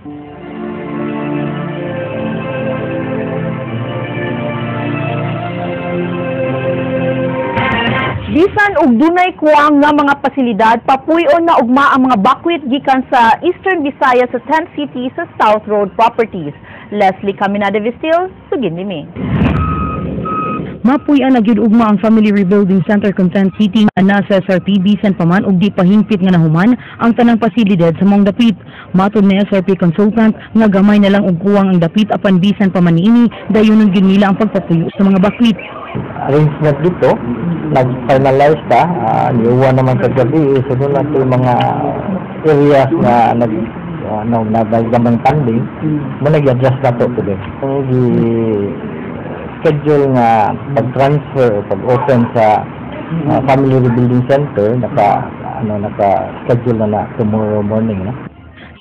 Bisan og dunay kuwang nga mga pasilidad, papuy-on na ugma ang mga bakwit gikan sa Eastern Visayas sa Tent City sa South Road Properties. Leslie Caminada Vistil, sugin nimi. Mapuy-an na gyud ugma ang Family Rebuilding Center Content City nga naa sa SRP bisan pa man og di pahingpit nga nahuman ang tanang pasilidad sa maong dapit. Matod ni SRP consultant nga gamay na lang og kuwang ang dapit apan bisan pa man niini dayunon gyud nila ang pagpapuyo sa mga bakwit. Arrangement dito, nag-finalize ta, niuwa naman sa gabi, so doon lang ito yung mga areas na nag ano, nagdagamang funding, mo nag-adjust na to today. Ang schedule nga pag-transfer o pag-open sa Family Rebuilding Center, naka schedule na tomorrow morning, no?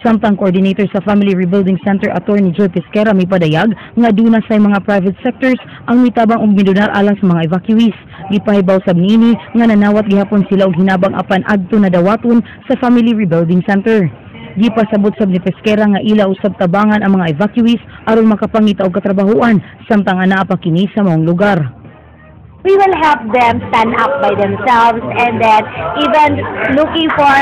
Samtang coordinator sa Family Rebuilding Center, Attorney Joy Pesquera, may padayag nga duna sa mga private sectors ang mitabang og midonar alang sa mga evacuees. Gipahibaw sab niini nga nanawat gihapon sila og hinabang apan adto na dawaton sa Family Rebuilding Center. Gipasabot sab ni Pesquera nga ila usab tabangan ang mga evacuees aron makapangita og katrabahuan samtang anaa pa kini sa maong lugar. We will help them stand up by themselves and then even looking for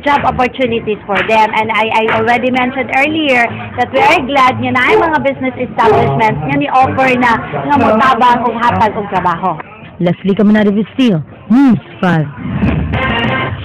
job opportunities for them. And I already mentioned earlier that we are glad nga naay mga business establishments nga ni-offer na nga motabang og hatag og trabaho. Leslie Caminada Vistil, News 5.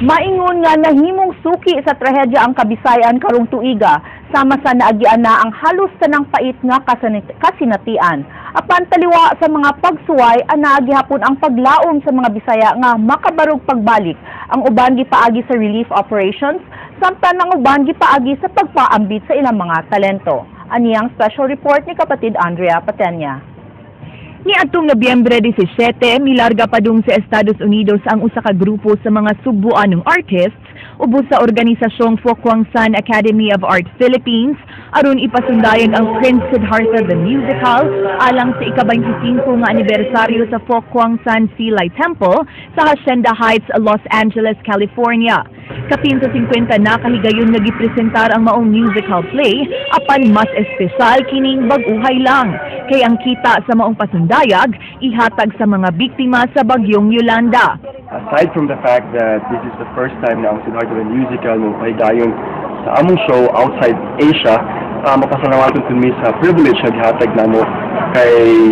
Maingon nga nahimong suki sa trahedya ang Kabisayan karong tuiga, sama sa naagian na ang halos tanang pait nga kasinatian. Apan taliwa sa mga pagsuway, anaa gihapon ang paglaom sa mga Bisaya nga makabarog pagbalik. Ang uban gipaagi sa relief operations, samtang ang uban gipaagi sa pagpaambit sa ilang mga talento. Aniyang special report ni kapatid Andrea Patenya. Niadtong Nobyembre 17, milarga padung sa Estados Unidos ang usa ka grupo sa mga Sugbuanong artists ubos sa organisasyong Fo Guang Shan Academy of Art Philippines aron ipasundayag ang Prince Siddhartha the Musical alang sa ika-25 nga anibersaryo sa Fo Guang Shan Hsi Lai Temple sa Hacienda Heights, Los Angeles, California. Kapin sa 50 na kahigayon nga gipresentar ang maong musical play, apan mas espesyal kining bag-uhay lang. Kay ang kita sa maong pasundayag, ihatag sa mga biktima sa bagyong Yolanda. Aside from the fact that this is the first time na ang Siddhartha the Musical mo pahigayon sa among show outside Asia, mapasalamatan kami sa privilege na gihatag namo kay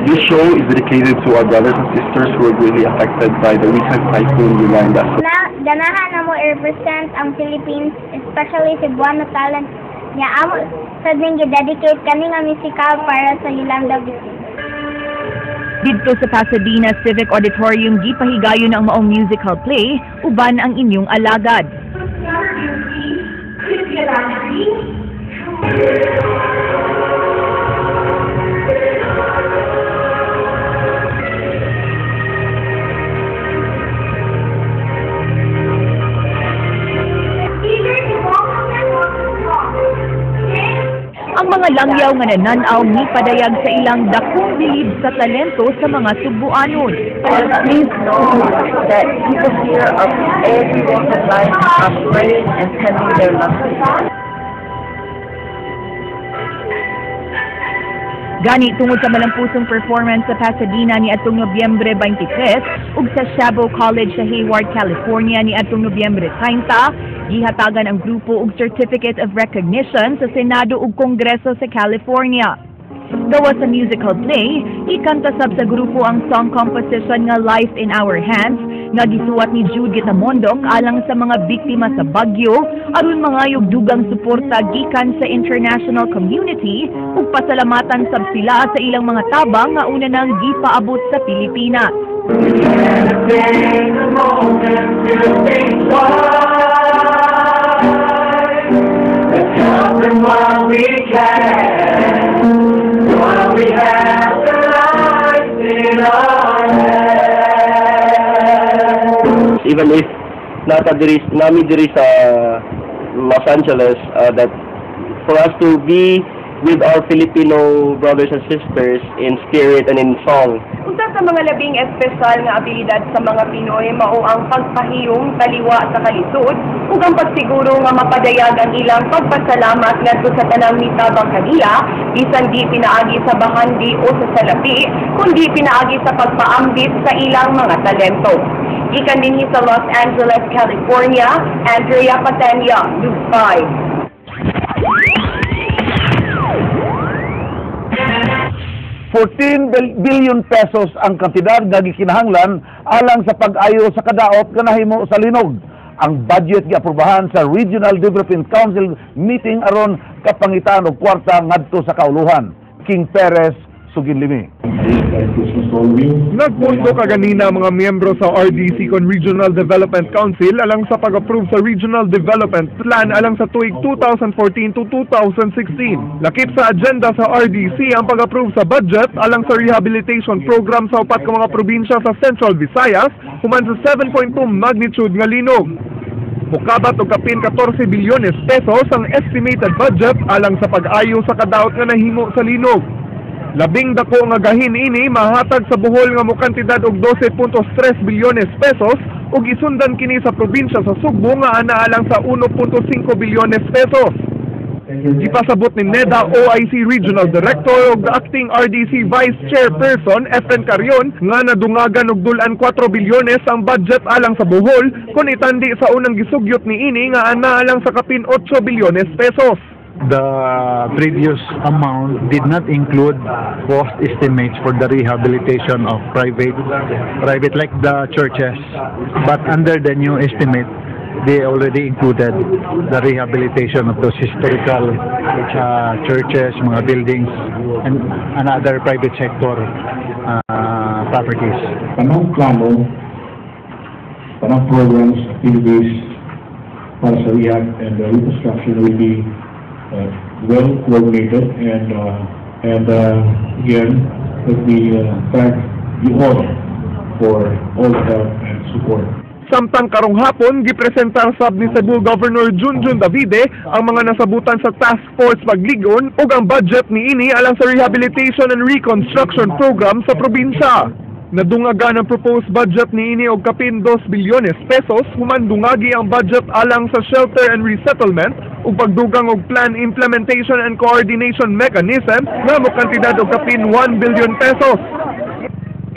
this show is dedicated to our brothers and sisters who were greatly affected by the recent Typhoon Yolanda. So, Na, ganahan na mo i-represent ang Philippines, especially Cebuano talent niya. Amo sa ning dedicate kani nga musical para sa Yolanda victims. Didto sa Pasadena Civic Auditorium gipahigayon ang maong musical play uban ang inyong alagad. Ang mga langyaw nga nananaw ni padayag sa ilang dakong bilib sa talento sa mga Sugbuanon. Please know that people here of every walk of life are praying and sending their love. Gani tungod sa malampusong performance sa Pasadena ni atong Nobyembre 23 ug sa Chabot College sa Hayward, California ni atong Nobyembre 30, gihatagan ang grupo og Certificate of Recognition sa Senado ug Kongreso sa California. Gawas sa musical play, ikanta sab sa grupo ang song composition nga Life in Our Hands nga gisuwat ni Jude Gitamondok alang sa mga biktima sa bagyo aron mangayog dugang suporta gikan sa international community ug pasalamatan sab sila sa ilang mga tabang nga una nang gipaabot sa Pilipinas. Even if nata diri, nami diri sa Los Angeles, that for us to be with our Filipino brothers and sisters in spirit and in song. Unta Usa sa mga labing espesyal nga abilidad sa mga Pinoy mao ang pagpahiyom taliwa sa kalisod ug ang pagsiguro nga mapadayag ang ilang pagpasalamat ngadto sa tanang mitabang kanila, bisan di pinaagi sa bahandi o sa salapi, kundi pinaagi sa pagpaambit sa ilang mga talento. Gikan dinhi sa Los Angeles, California, Andrea Patenia, News 5. ₱14 billion ang kantidad nga gikinahanglan alang sa pag-ayo sa kadaot nga nahimo sa linog. Ang budget giaprobahan sa Regional Development Council meeting aron kapangitaan og kwarta ngadto sa kauluhan. King Perez, Suginlimi. Nagpunto kaganina ang mga miyembro sa RDC kon Regional Development Council alang sa pag-approve sa Regional Development Plan alang sa tuig 2014 to 2016. Lakip sa agenda sa RDC ang pag-approve sa budget alang sa rehabilitation program sa upat ka mga probinsya sa Central Visayas human sa 7.2 magnitude nga linog. Mukabat og kapin ₱14 bilyones ang estimated budget alang sa pag-ayo sa kadaot nga nahimo sa linog. Labing dako nga gahin ini mahatag sa Bohol nga mokantidad og ₱12.3 bilyones ug isundan kini sa probinsya sa Sugbo nga ana alang sa ₱1.5 bilyones. Gipasabot ni NEDA OIC Regional Director ug Acting RDC Vice Chairperson Efren Carion nga nadungagan og dul-an 4 bilyones ang budget alang sa Bohol kung itandi sa unang gisugyot ni ini nga ana alang sa kapin ₱8 bilyones. The previous amount did not include cost estimates for the rehabilitation of private like the churches, but under the new estimate they already included the rehabilitation of those historical churches, mga buildings and other private sector properties. Tanang plano, tanang programs, activities para sa rehab and reconstruction will be well coordinated and again, let me thank you all for all the help and support. Samtang karong hapon, gipresentar sab ni Cebu Governor Junjun Davide ang mga nasabutan sa Task Force Pagligon ug ang budget niini alang sa rehabilitation and reconstruction program sa probinsya. Nadungagan ang proposed budget niini og kapin ₱2 bilyones human dungagi ang budget alang sa shelter and resettlement ug pagdugang og plan implementation and coordination mechanism nga mokantidad og kapin ₱1 billion.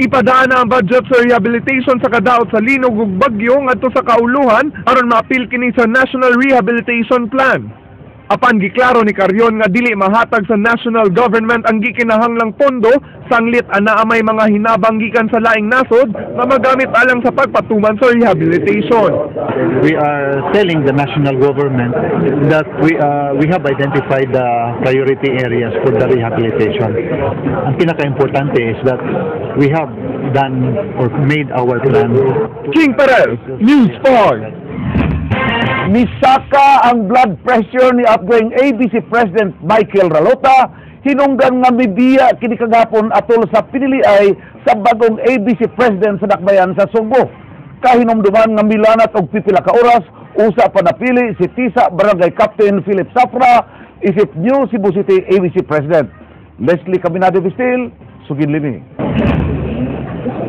Ipadaan na ang budget sa rehabilitation sa kadaot sa linog ug bagyo ngadto sa kauluhan aron maapil kini sa National Rehabilitation Plan. Apan giklaro ni Carion nga dili mahatag sa national government ang gikinahanglang pondo sanglit anaa may mga hinabang gikan sa laing nasod nga magamit alang sa pagpatuman sa rehabilitation. We are telling the national government that we have identified the priority areas for the rehabilitation. Ang pinaka-importante is that we have done or made our plan. King Perez, News 5. Misaka ang blood pressure ni outgoing ABC President Michael Ralota, hinungdan nga mibiya kini kagahapon atol sa piniliay sa bagong ABC President sa Dakbayan sa Sugbo. Kahinumduman nga milanat og pipila ka oras usa pa napili si Tisa Barangay Captain Philip Safra isip new Cebu City ABC President. Leslie Caminado Vistil, Suginlimi.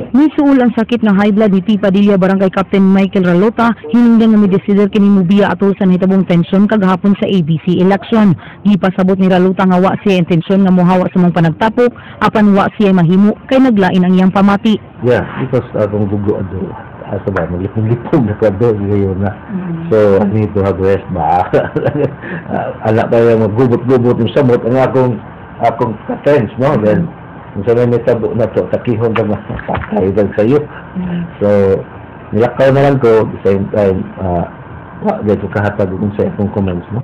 Misuol ang sakit nga high blood ni T. Padilla Barangay Captain Michael Ralota, hinungdan nga midesider kini mubiya atol sa nahitabong tensyon kagahapon sa ABC election. Gipasabot ni Ralota nga wa siya intensyon nga mohawa sa mong panagtapok, apan wa siya mahimo kay naglain ang iyang pamati. Yeah, because akong dugo ado asa ba maglipong-lipong na ko ado ngayon na. So I need to have rest ba. Anak ba yung maggubot-gubot yung samot ang akong ka-tense, no? Then kung sa may tabo na to, takihon ka makakay lang sa'yo. So, nilakaw na lang ko, the same time, wa, dito kahatag kung sa akong comments, no?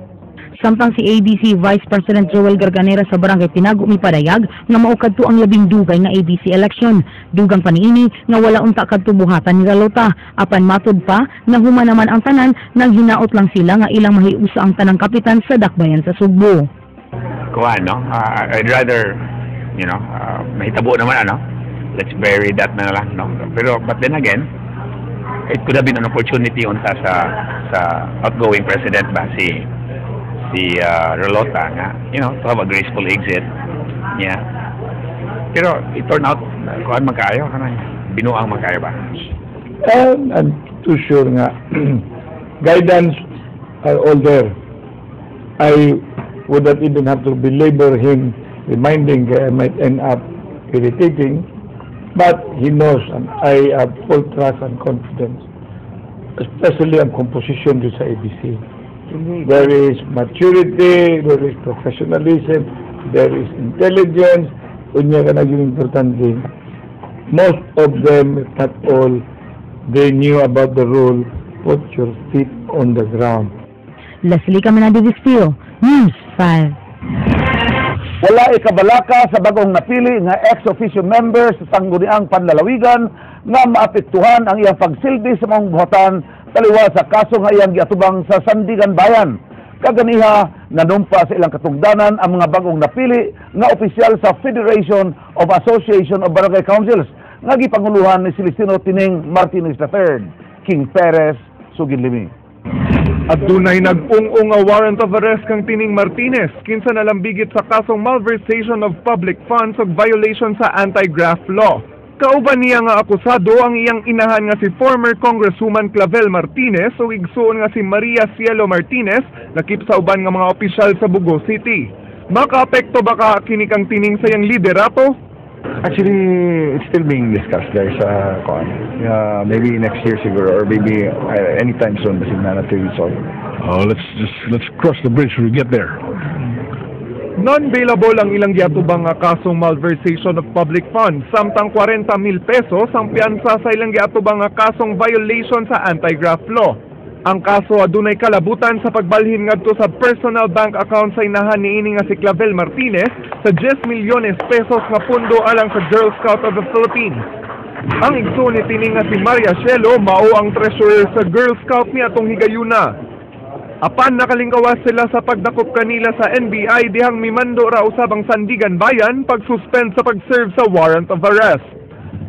Samtang si ABC Vice President Joel Garganera sa Barangay Tinago mipadayag nga mao kadto ang labing dugay nga ABC election. Dugang pa niini nga wala unta kadto buhatan ni Ralota. Apan matud pa nahuman naman ang tanan, nang hinaot lang sila nga ilang mahiusa ang tanang kapitan sa Dakbayan sa Sugbo. Kuan, no? I'd rather, mahitabo naman, ano? Let's bury that na lang, no? Pero, but then again, it could have been an opportunity unta sa outgoing president ba, si Ralota nga, to have a graceful exit. Yeah. Pero it turned out, kuan man kaayo, kanang binuang man kaayo ba? And I'm too sure nga guidance are all there. I would not even have to belabor him reminding, kaya I might end up irritating, but he knows and I have full trust and confidence, especially ang composition dito sa ABC. There is maturity, there is professionalism, there is intelligence, unya ka naging importante. Most of them, if not all, they knew about the rule, put your feet on the ground. Leslie Caminade Vistillo, News 5. Wala ikabalaka sa bagong napili nga ex-officio member sa Sangguniang Panlalawigan nga maapektuhan ang iyang pagsilbi sa mga buhatan taliwa sa kaso nga iyang giatubang sa Sandiganbayan. Kaganiha, nanumpa sa ilang katugdanan ang mga bagong napili nga opisyal sa Federation of Association of Barangay Councils nga gipanguluhan ni Celestino Tining Martinez III. King Perez, Sugid Limi. At dunay nag-ung-ung nga warrant of arrest kang Tining Martinez kinsa nalambigit sa kasong malversation of public funds ug violation sa anti-graft law. Kauban niya nga akusado ang iyang inahan nga si former Congresswoman Clavel Martinez ug igsuon nga si Maria Cielo Martinez, lakip sa uban nga mga opisyal sa Bogo City. Makaapekto ba ka kini kang Tining sa iyang liderato? Actually, it's still being discussed, guys. Kuan. Maybe next year siguro or maybe anytime soon, basig na natin resolve. Oh, let's cross the bridge when we get there. Non-bailable ang ilang giatubang nga kasong malversation of public funds, samtang 40 mil pesos ang piyansa sa ilang giatubang nga kasong violation sa anti-graft law. Ang kaso adunay kalabutan sa pagbalhin ngadto sa personal bank account sa inahan niini nga si Clavel Martinez sa 10 milyones pesos nga pundo alang sa Girl Scout of the Philippines. Ang igsoon ni Tining nga si Maria Cielo mao ang treasurer sa Girl Scout ni atong higayuna. Apan nakalingkawas sila sa pagdakop kanila sa NBI dihang mimando ra usab ang Sandiganbayan pag-suspend sa pag-serve sa warrant of arrest.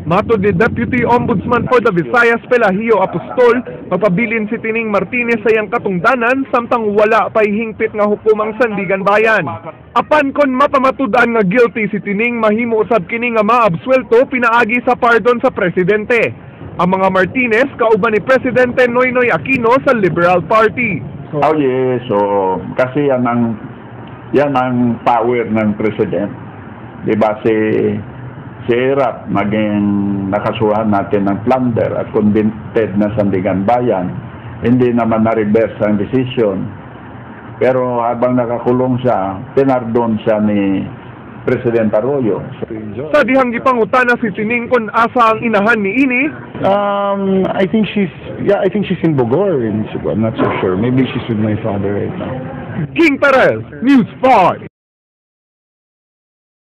Matod ni Deputy Ombudsman for the Visayas Pelagio Apostol, magpabilin si Tining Martinez sa iyang katungdanan samtang wala pa'y hingpit nga hukom ang Sandiganbayan. Apan kon mapamatud-an nga guilty si Tining, mahimo usab kini nga maabswelto pinaagi sa pardon sa presidente. Ang mga Martinez kauban ni Presidente Noynoy Aquino sa Liberal Party. Oh yes, so kasi yan ang power ng president. 'Di ba si Erap, naging nakasuhan natin ng plunder at convicted na Sandiganbayan. Hindi naman na-reverse ang decision. Pero habang nakakulong siya, pinardon siya ni President Arroyo. Sa dihang gipangutana si Tining kung asa ang inahan ni ini, I think she's, yeah, I think she's in Bogor in Cebu. I'm not so sure. Maybe she's with my father right now. King Perez, News 5.